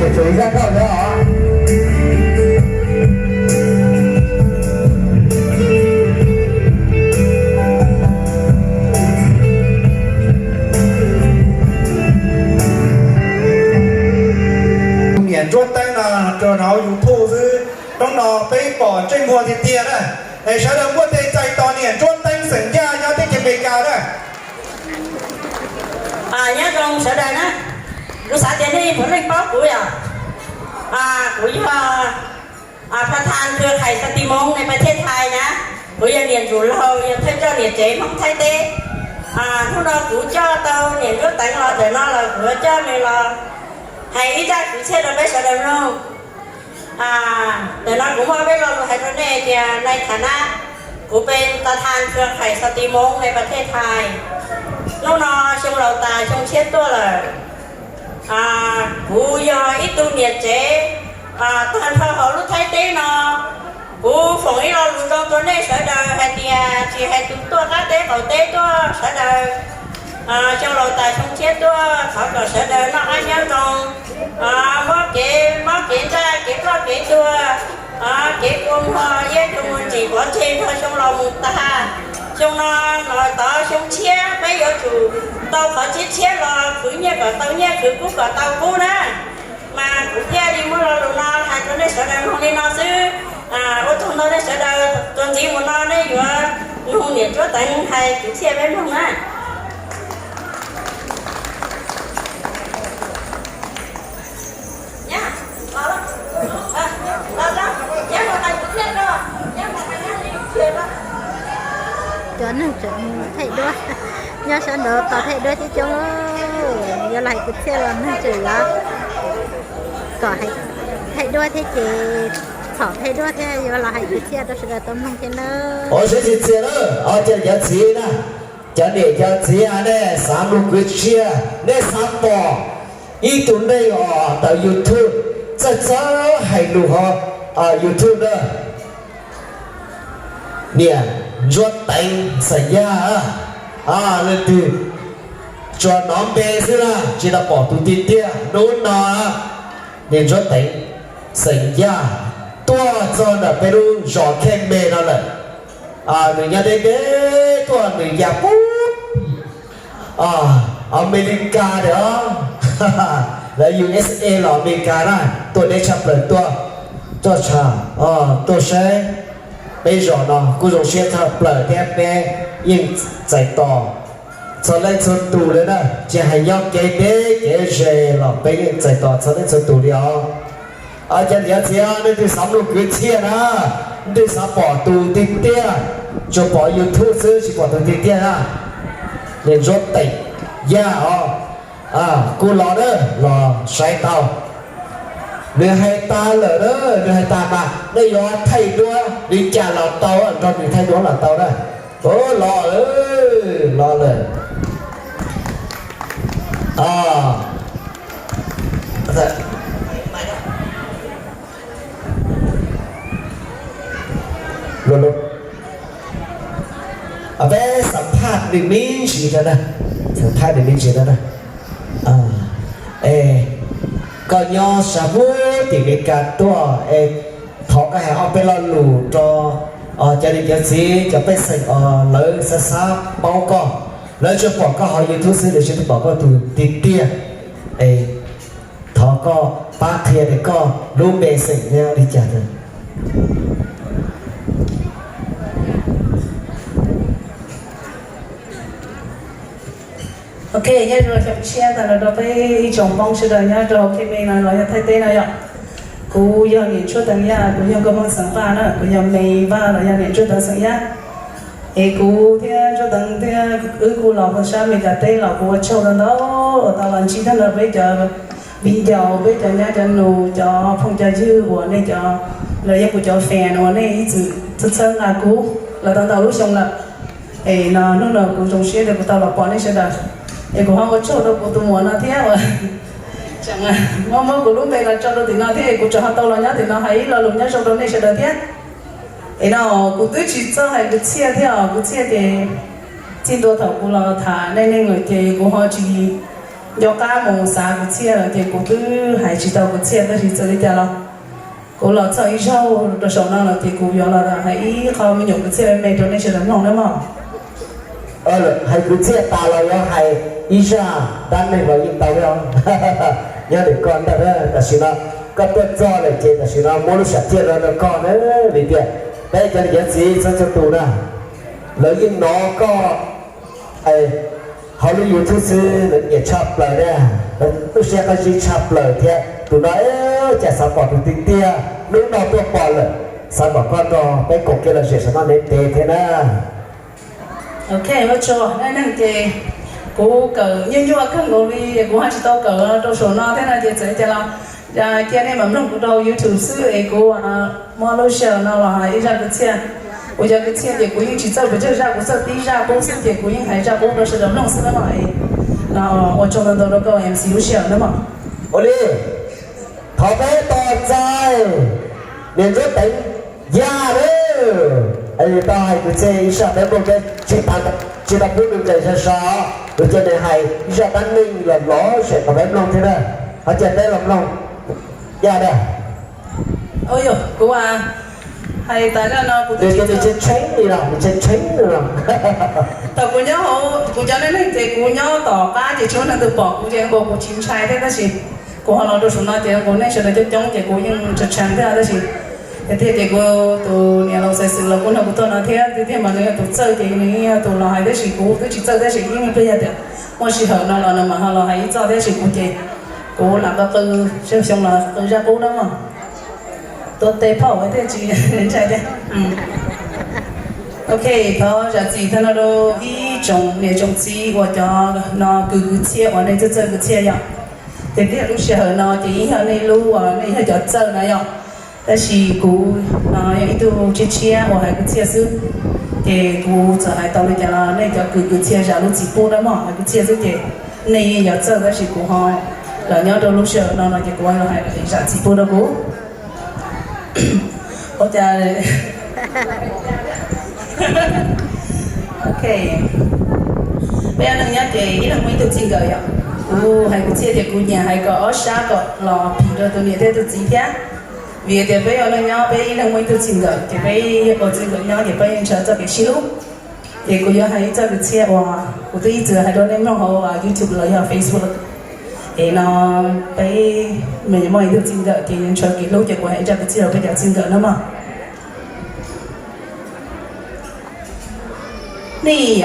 Tsum ib zaj nkauj ntawd os. Niam Ntsuab Teeb no rau hauv YouTube xwb, hnub no peb pom ntsej muag tiag tiag na. Es sawv daws muaj tej txais tos niam Ntsuab Teeb xeem Yaj nyob teb chaws Amelikas na. Nyob zoo sawv daws na, kuv xav tias nej puav leej paub kuv yom. Kuv yog ประธานเครือข่ายสตรีมงค์ในประเทศไทยนะ, kuv yog niam ntxawm laug, yog thawj coj niam tsev Hmoob Thaib teb. Hnub no kuv coj tau niam Ntsuab Teeb los ntawm no los kuv yuav coj nws los hais ib zaj kwv txhiaj rau peb sawv daws mloog. Ntawm no kuv muaj peb lo lus hais rau nej tias, ในฐานะ kuv เป็นประธานเครือข่ายสตรีมงค์ในประเทศไทย. Hnub no xyoo laus tas xyoo tshiab tuaj lawm. Kuv yog ib tug niam tsev tag nrho hauv lub Thaib teb no. Kuv foom ib lo lus zoo rau nej sawv daws hais tias tsis hais tus tuaj qab teb qaum teb tuaj sawv daws, xyoo laus tas xyoo tshiab tuaj, thov kom sawv daws noj qab nyob zoo, muaj kev mob kev ntsaj, kev ploj kev tuag, kev kua muag, iab cua muag ntsim pov tseg nrog xyoo laus mus tag. Xyoo no los tov xyoo tshiab peb yuav tsum tau qhov tshiab tshiab los, khwv nyiaj kom tau nyiaj, khwv kub kom tau kub na. Mas kuv thiaj li muaj lo lus no hais rau nej sawv daws mloog li no xwb. Ua tsaug ntau nej sawv daws, txuas ntxiv mus no nej yuav mloog niam Ntsuab Teeb hais kwv txhiaj peb mloog na. Cov neeg tseem thaij duab, nyob sab nraud tos thaij duab coob coob, yuav los hais kwv txhiaj los neeg tseem yuav kom thaij duab thiab ces txhom thaij duab thiab yuav los hais kwv txhiaj rau sawv daws tau mloog thiab nawb. Ua siab txiv txiaj na, cov niam cov txiv na, cov niam cov txiv, nej xav mloog kwv txhiaj, nej xav pom ib tug neeg os ntawm YouTube txawj txawj hais lus hauv YouTube na. Niam Ntsuab Teev xeem Yaj, leej twg tsuas hnov npe xwb na, tsis tau pom tus tiag tiag. Hnub no niam Ntsuab Teev xeem Yaj tuaj txog ntawm peb lub zos Khej Me no lawm. Nws nyob deb deb tuaj, nws ya pub Amelikas tiag, lawv U S A los Amelikas na, tuaj deb tshaj plaws tuaj, tuaj tshaj, tuaj saib peb zos no kuj zoo siab tshaj plaws thiab peb yeej txais tos txhua leej txhua tus li na, tsis hais nyob kev deb kev ze los peb yeej txais tos txhua leej txhua tus li os. Cov niam txiv, leej twg xav mloog kwv txhiaj na, leej twg xav pom tus tiag tiag, tsuas pom YouTube xwb tsis pom tus tiag tiag na, niam Ntsuab Teev Yaj os, kuj los na, los saib tau. Nws hais tas lawm na, nws hais tas mas nej yuav thaij duab li cas los tau, nrog nws thaij duab los tau na. Los, los lawm. Peb xam phaj nws me ntsis no na, xam phaj nws me ntsis no na. Koj nyob sab pem tim Amelikas tuaj es thov koj hais ob peb lo lus rau cov niam cov txiv cov pej xeem os, lawv xav xav paub koj, lawv tsuas pom koj hauv YouTube xwb, lawv tsis tau pom koj tus tiag tiag. Es thov koj pab qhia tias koj lub npe xeem thiab li cas. Ok, nyob zoo xyoo tshiab tas los rau peb ib tsoom Hmoob sawv daws nyob rau Khej Me no los yog Thaib teb no yom. Kuv yog niam Ntsuab Teev Yaj, kuv yog nkauj Hmoob xeem Vaj na, kuv yog Me Vaj los yog niam Ntsuab Teev xeem Yaj. Es kuv thiab Ntsuab Teev thiab wb kuj los sab Amelikas teb los kuv ua tsaug ntau ntau uas tau los ntsib thiab nrog peb cov viv ncaus, peb cov nyab cov nus, cov phooj cov ywg uas nej cov, los yog kuv cov fan uas nej ib txwm txhawb txhawb nqa kuv los tau ntau lub xyoo lawm. Es no hnub no kuv zoo siab tias kuv tau los pom nej sawv daws. Es kuv ho ua tsaug rau kuv tus muam no thiab uas tseem muab muab kuv lub npe los tso rau tim no thiab es kuv tseem ho tau los nyob tim no hais ib lo lus nyob zoo rau nej sawv daws thiab. Es no kuv twb tsis txawj hais kwv txhiaj thiab os, kwv txhiaj ces txij ntua thaum kuv los tham neej neeg lawm ces kuv ho tsis Nco qab mus xav kwv txhiaj lawm ces kuv twb hais tsis tau kwv txhiaj tab sis txawm li cas los kuv los txog ib zaug rau saum no lawm ces kuv yuav los hais ib qho me nyuam kwv txhiaj me me rau nej sawv daws mloog nawb mog. Hais kwv txhiaj tas los yuav hais ib zaj dab neeg los yeej tau thiab. Nyob ntawm koj ntag, tam sim no koj tuaj txog lawm ces tam sim no muab lub sam thiaj rau rau koj na, vim tias peb cov niam cov txiv txhua txhua tus na, lawv yeej hnov koj hauv lub YouTube xwb lawv nyiam tshaj plaws thiab, lawv lub siab qab zib tshaj plaws thiab. Tus no cas xav pom tus tiag tiag, hnub no tuaj pom lawm, xav kom koj nrog peb koom kiag los zem saum no ntev ntev thiab na. Ok, ua tsaug, dab neeg ces kuv kawm nyuaj nyuaj kawg nkaus li, kuv haj tsis tau kawm rau saum no thiab no ces txawm li cas los cia nej mam mloog kuv rau YouTube xwb es kuv muab lub sij hawm no los hais ib zaj kwv txhiaj. Kuv cov kwv txhiaj ces kuv yeej tsis txawj pes tsawg zaj, kuv txawj tib zaj qub xwb ces kuv yeej hais zaj qub rau sawv daws mloog xwb na mog. No ua tsaug ntau ntau rau koj MC lub sij hawm na mog. Ua li, thov peb tos txais niam Ntsuab Teev Yaj lawm. Tau hais kwv txhiaj ib zaj peb mloog thiab, tsis tau pub nws nqes sab sab, kuv cia nws hais ib zaj dab neeg los lov zem kom peb mloog thiab na. Ho cia peb los mloog Yaj na. Kuv hais tas zaj no kuv twb tsis tshee tshee li los, tshee tshee li los. Thaum kuv nyob hauv kuv cov neej neeg ces kuv nyob tom qab ces tsis muaj neeg twg pom kuv ces kuv tsis ntshai thiab tab sis kuv ho los rau saum no ces kuv nej sawv daws coob coob ces kuv yeej tshee tshee thiab tab sis tiag tiag ces kuv tus niam laus Xaiv Xwm los kuj nrog kuv tuaj no thiab tiag tiag mas nws yog tus txawj ces nws yeej yog tus los hais tab sis kuv twb tsis txawj tab sis yeej pliag yog tias muaj sij hawm no los nws mam ho los hais ib txoj tab sis kuv ces kuv lam qw qw, xyoo los qw zaj qub na mog. Tuav tes phauj thiaj tsis ntshai thiab. Ok, thov zam txim tag nrho rau ib tsoom niam tsoom txiv uas cov no kws kwv txhiaj uas nej txawj txawj kwv txhiaj yom. Ces tiag lub sij hawm no ces yeej yog nej lub uas nej yog cov txawj na yom. Tab sis kuv no yog ib tug tshiab tshiab uas hais kwv txhiaj xwb, ces kuv txawm hais tau li cas los nej cov kws kwv txhiaj zam lub txim pub na mog, hais kwv txhiaj xwb ces nej yeej yog txawj tab sis kuv ho los nyob rau lub sij hawm no no ces kuv los hais zam txim pub rau kuv. Ua cas, ok, peb ob leeg nyob ces ib leeg muaj ib tug txij nkawm yom. Kuv hais kwv txhiaj ces kuv nyiam hais kom ob sab kom los phim rau tus niam thiab tus txiv thiab. Vim tias peb ob leeg nyob peb ib leeg muaj ib tug txij nkawm ces peb ua txij nkawm nyob ces peb ntshaw txoj kev sib hlub. Ces kuv yuav hais ib txoj kwv txhiaj uas kuv twb ib txwm hais rau nej mloog hauv YouTube los yog Facebook. Es no peb me muaj ib tug txij nkawm ces yuav ntshaw kev hlub ces kuv hais ib zaj kwv txhiaj rau peb cov txij nkawm na mog. Nim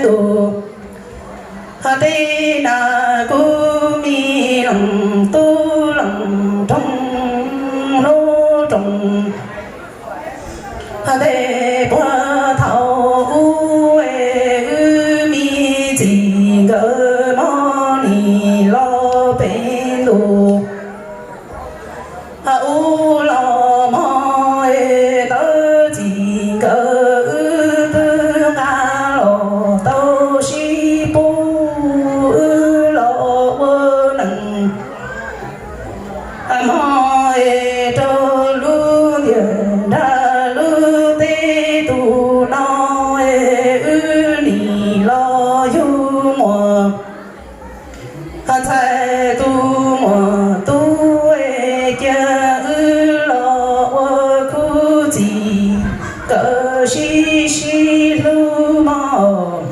ntuj, tej na kuv me leej tub leej roog lub rooj. Tej puag thaum ub wb me txiv nkawd mob nim los pem ntuj. Ub los mog, tawb txiv nkawd wb twb nqa los tau sib pub wb los ua neej. Hmo es rau lub ntiag nrag lub teb tus no es wb nim los yug muag. Ntxhais tus muam tub es cia wb los ua khub txiv nkawd sib sib hlub mog.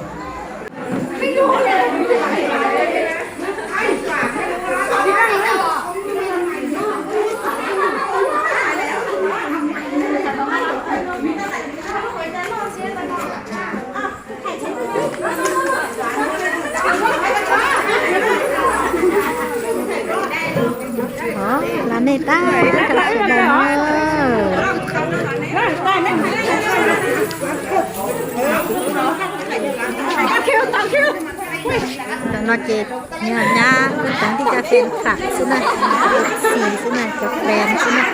Los nej tab, sawv daws na. Tam no ces nyab nyab kuj teev tib co fans club xwb na, xis xwb na, cov fans xwb na.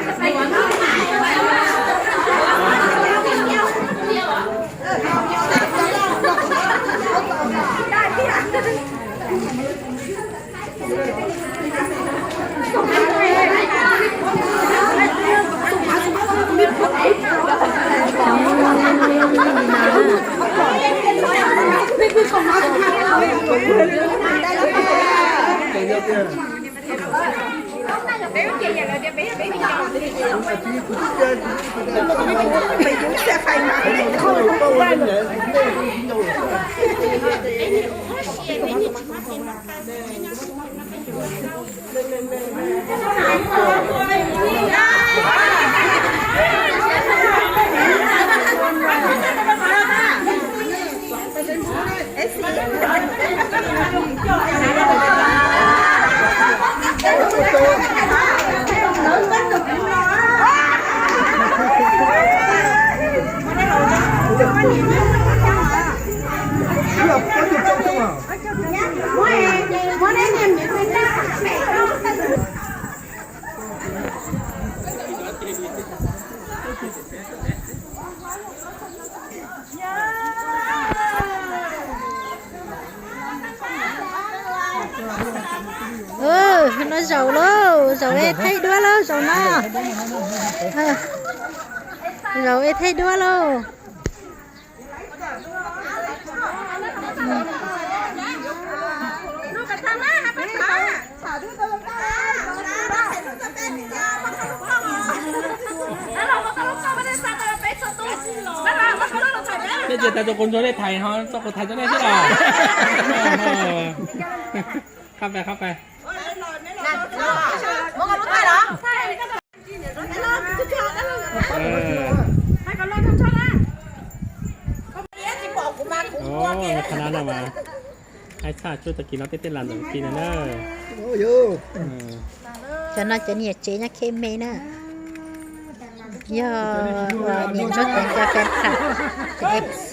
No zaum lauj, zaum es thaij duab lauj, zaum no. Zaum es thaij duab lauj. Tej ntsis tas tso kuv nrog nej thais ho txoj kuv thais rau nej thiab los. Qab pais, qab pais. Qhov no no mas, hais txog tsuj tag kis no tej tej las ntawm ti no na. Cov no cov niam tsev nyob Khej Me na. Yog niam Ntsuab Teev cov fan club, cov F C.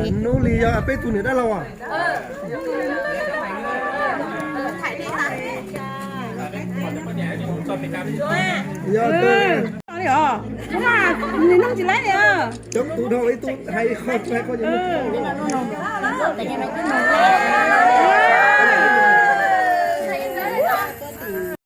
Hnub Li yog peb tus niam dab laug. Yog, nws nug tsis laib li. Cov tus dhau ib tug hais qhov, hais qhov.